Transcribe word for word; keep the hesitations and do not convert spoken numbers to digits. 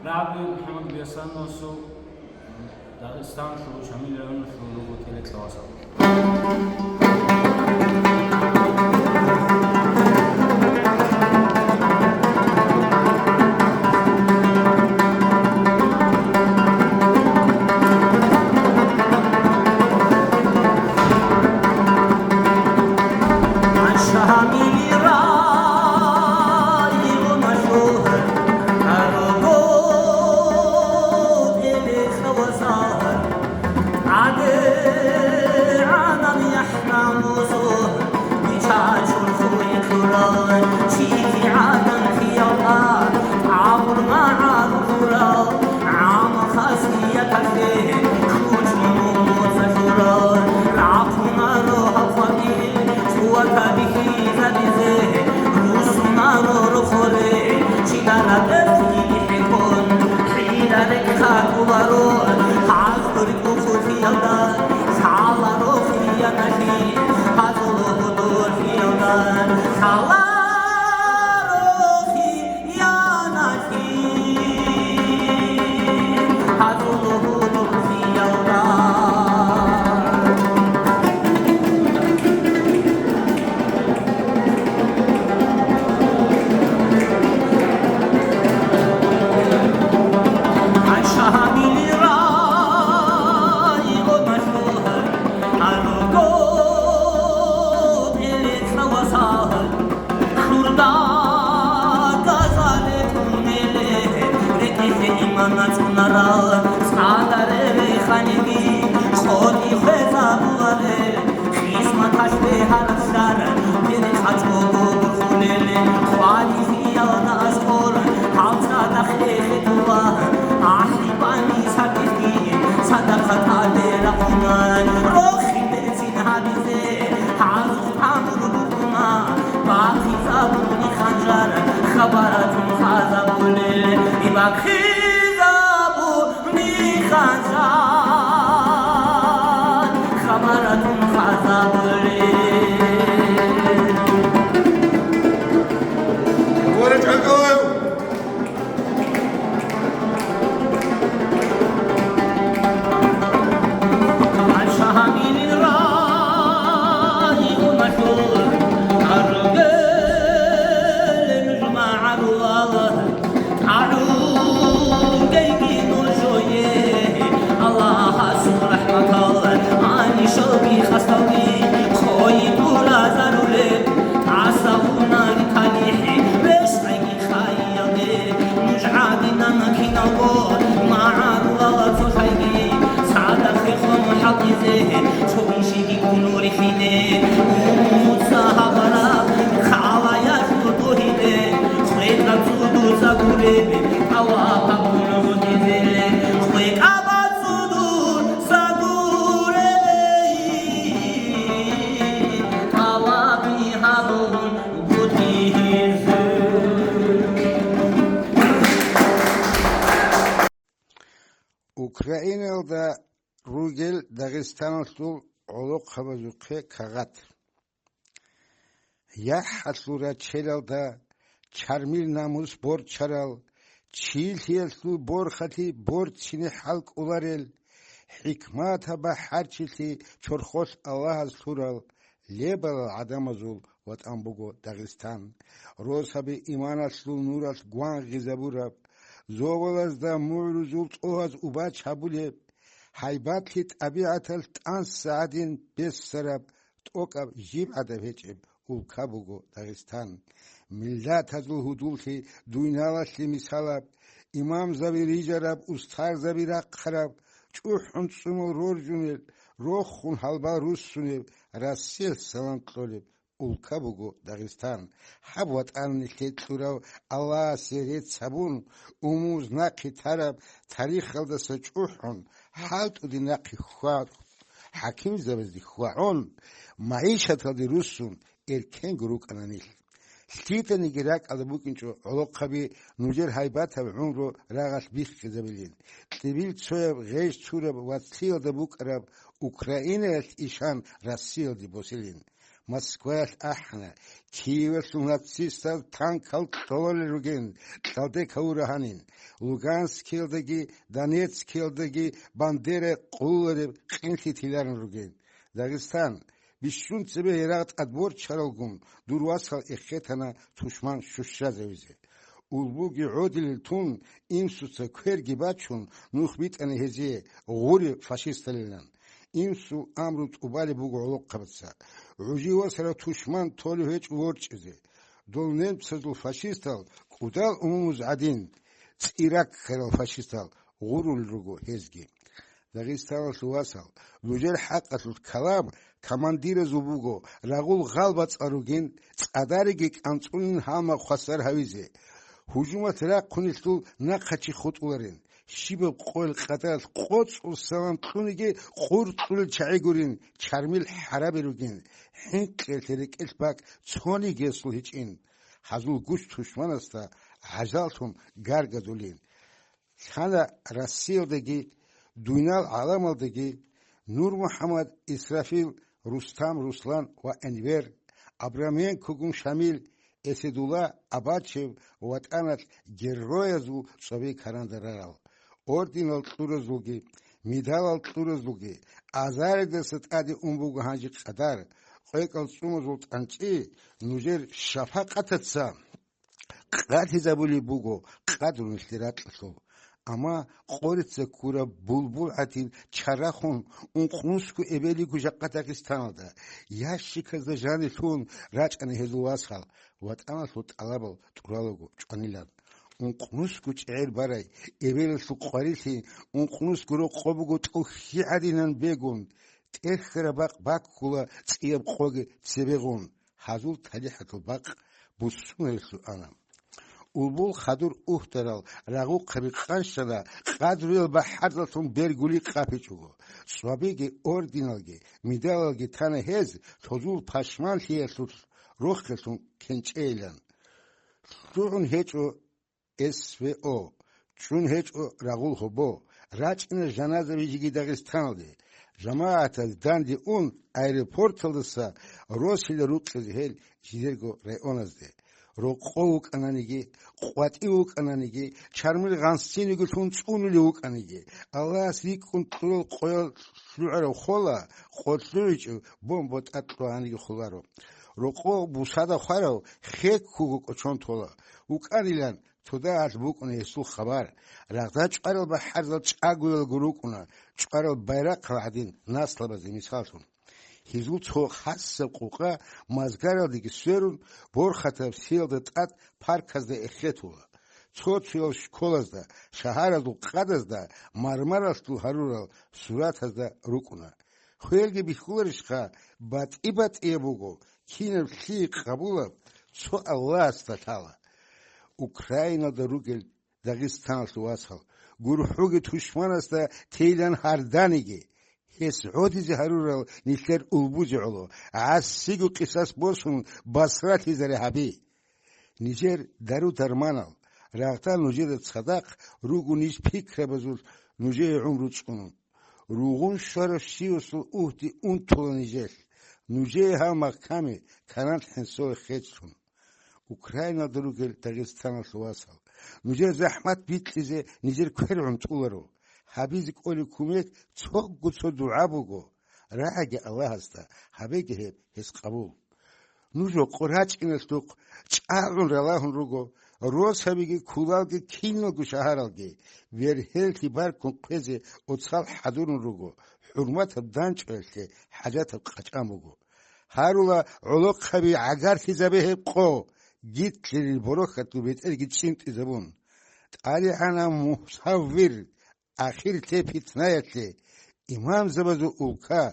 Рагъи МухӀаммад Бесановасул Дагъистаналъул Шамил районалъул руго телетлъавасал. Украинаялда ругел Дагъистаналъул гӀолохъабазухъе кагъат. ЯхӀалъул рачелалда чармил-намус борчарал, чилъиялъул борхалъи борцине хӀал кӀоларел, хӀикматаб бахӀарчилъи чорхолъ Аллагьас лъурал, лебалал гӀадамазул ватӀан буго Дагъистан. Росаби иманалъул нуралъ гвангъизабураб, зобалазда мугӀрузул тӀогьаз убач гьабулеб, гьайбатлъи тӀабигӀаталъ тӀанса гӀадин бессараб, тӀокӀаб жиб гӀадаб гьечӀеб улка буго Дагъистан. Миллатазул гьудуллъи дуйналалъе мисалаб, имамзаби рижараб, устарзаби рахъараб, чӀухӀун цӀунал роржунел, рохун гьалбал руссунеб, Россияс салам кьолеб улка буго Дагъистан. Гьаб ватӀан нилъе кьурав Аллагьасе рецц гьабун, умумуз нахъе тараб тарихалдаса чӀухӀун, хӀалтӀуде нахъе хьвагӀун, хӀакимзабазде хьвагӀун, магӀишаталде руссун, эркенго рукӀана нилъ. Лъиданиги ракӀалда букӀинчӀо гӀолохъаби нужер гьайбатаб гӀумру рагъалъ биххизабилин. Кьибил цояб гъеж цураб вацлъиялда букӀараб Украинаялъ ишан Россиялде босилин. Москваялъ ахӀана, Киевалъул нацистаз танкал кьололел ругин, кьалде кавура гьанин. Луганскиялдаги Донецкиялдаги Бандера къулареб къинлъи тиларун ругин. Дагъистан, бищун цебе Ирак тӀад борчаралгун, дур васал эхетана тушман щущазавизе. Улбуги гӀодилел тун, инсуца кверги бачун, нух битӀана гьезие гъури фашисталилан. Инсул амру тӀубалеб буго гӀолохъабаца. ГӀужи васарав тушман толев гьечӀо ворчӀизе. Дол немцазул фашистал кӀудал умумуз гӀадин, цӀирак ккарал фашистал гъурулел руго гьезги. Дагъистаналъул васал, нужер хӀакъалъулъ калам командиразул буго рагъул гъалбацӀал ругин, цӀадариги кӀанцӀулин гьалмагъ хвасар гьавизе. Гьужумат рахъунелъул нахъа чи хутӀуларин, щибаб къойил къадаралъ къоцӀул салам кьуниги къуркьулел чагӀи гурин, чармил хӀараби ругин, хӀинкъиялъе рекӀелъ бакӀ цонигиясул гьечӀин. Гьазул гуч тушманасда гӀажаллъун гаргадулин. Лъана Россиялдаги, дуйнал гӀаламалдаги Нурмухьаммад, Исрафил, Рустам, Руслан ва Энвер, Абраменкогун Шамил, Эседулла, Абачев ватӀаналъ геройазул цӀоби карандарарал, орденал кьуразулги, медалал кьуразулги, азаридаса тӀаде ун буго гьанже къадар, къвекӀал цӀумазул тӀанчӀи нужер шафакъатаца къватӀизабулеб буго къадру нилъер ракьалъул. Амма къорица ккураб булбул гӀадин чарахун, ункънусго эбелиго жакъа Дагъистаналда, ящиказда жанилъун рачӀана гьезул васал, ватӀаналъул тӀалабал тӀуралаго чӀванилан. Ункънусго чӀегӀер барай эбелалъул къварилъи, ункънусго рокъоб буго тӀухьи гӀадинан бегун, тӀерхьараб бакъ баккула цӀияб къоги цебегъун. Гьазул талихӀалъул бакъ буссунарелъул ана. Улбул хадур угьдарал рагъухъаби къанщана къадруял бахӀарзалъун бергули къапичӀого. ЦӀвабиги орденалги, медалалги тана гьез, тозул пашманлъиялъул рохелъун кенчӀейилан. ЛъугӀун гьечӀо СВО, чӀун гьечӀо рагъул гьобо, рачӀина жаназаби жеги Дагъистаналде. ЖамагӀатаз данде ун, аэропорталдаса росила рукъизе гьел жидерго районазде. Рокъов вукӀананиги, къватӀив вукӀананиги, чармил гъансинигулъун цӀунулев вукӀаниги, Аллагьас рикӀкӀун кьурал къоял лъугӀарав хола, къо лъугӀичӀев бомба тӀад кьвагьаниги холаро. Рокъов бусада хварав хеккуго кӀочон тола. ВукӀанилан Цо дагьалъ букӀуна гьесул хабар. Рагъда чӀварал бахӀарзал чӀагоялго рукӀуна, чӀварал байрахъал гӀадин наслабазе мисаллъун. Гьезул цо хасаб къукъа мазгаралдеги сверун, борхатаб сиялда тӀад парказда эхетула. Цо-цоял школазда, шагьаразул къадазда мармаралъул гьарурал суратазда рукӀуна. Хвелги бихьуларищха, батӀи-батӀияб буго, кинаб лъие къабулаб, цо Аллагьасда лъала. Украиналда ругел Дагъистаналъул васал, гурхӀуги тушманасда тейилан гьарданиги, гьес гӀодизе гьарурал нилъер улбузе гӀоло, гӀасиго къисас босун, басралъизаре гьаби. Нижер дару-дарманал, рагъда нужеда цадахъ руго ниж пикрабазул нужее гӀумру чӀунун. Ругъун щварав щивасул угьди унтула нижелъ, нужее гьав махками канал хӀинсоле хечлъун. Украиналда ругел Дагъистаналъул васал, нужер захӀмат бикьизе нижер квер гӀунтӀуларо. Гьабизе кӀолеб кумек цого цо дугӀа буго. РагӀаге Аллагьасда, гьабеги гьеб гьес къабул. Нуж къо рачӀиналъухъ чӀагӀун ралагьун руго, росабиги кулалги киналго шагьаралги, бергьенлъи баркун хъвезе оцал хӀадурун руго, хӀурматаб данчӀваялъе хӀажатаб къачӀан буго. Гьарула гӀолохъаби гӀагарлъизабе гьеб къо, Гитлерил борохьалъул бетӀерги чӀинтӀизабун. ТӀалихӀанав мусаввир, ахирлъе питнаялъе, имамзабазул улка,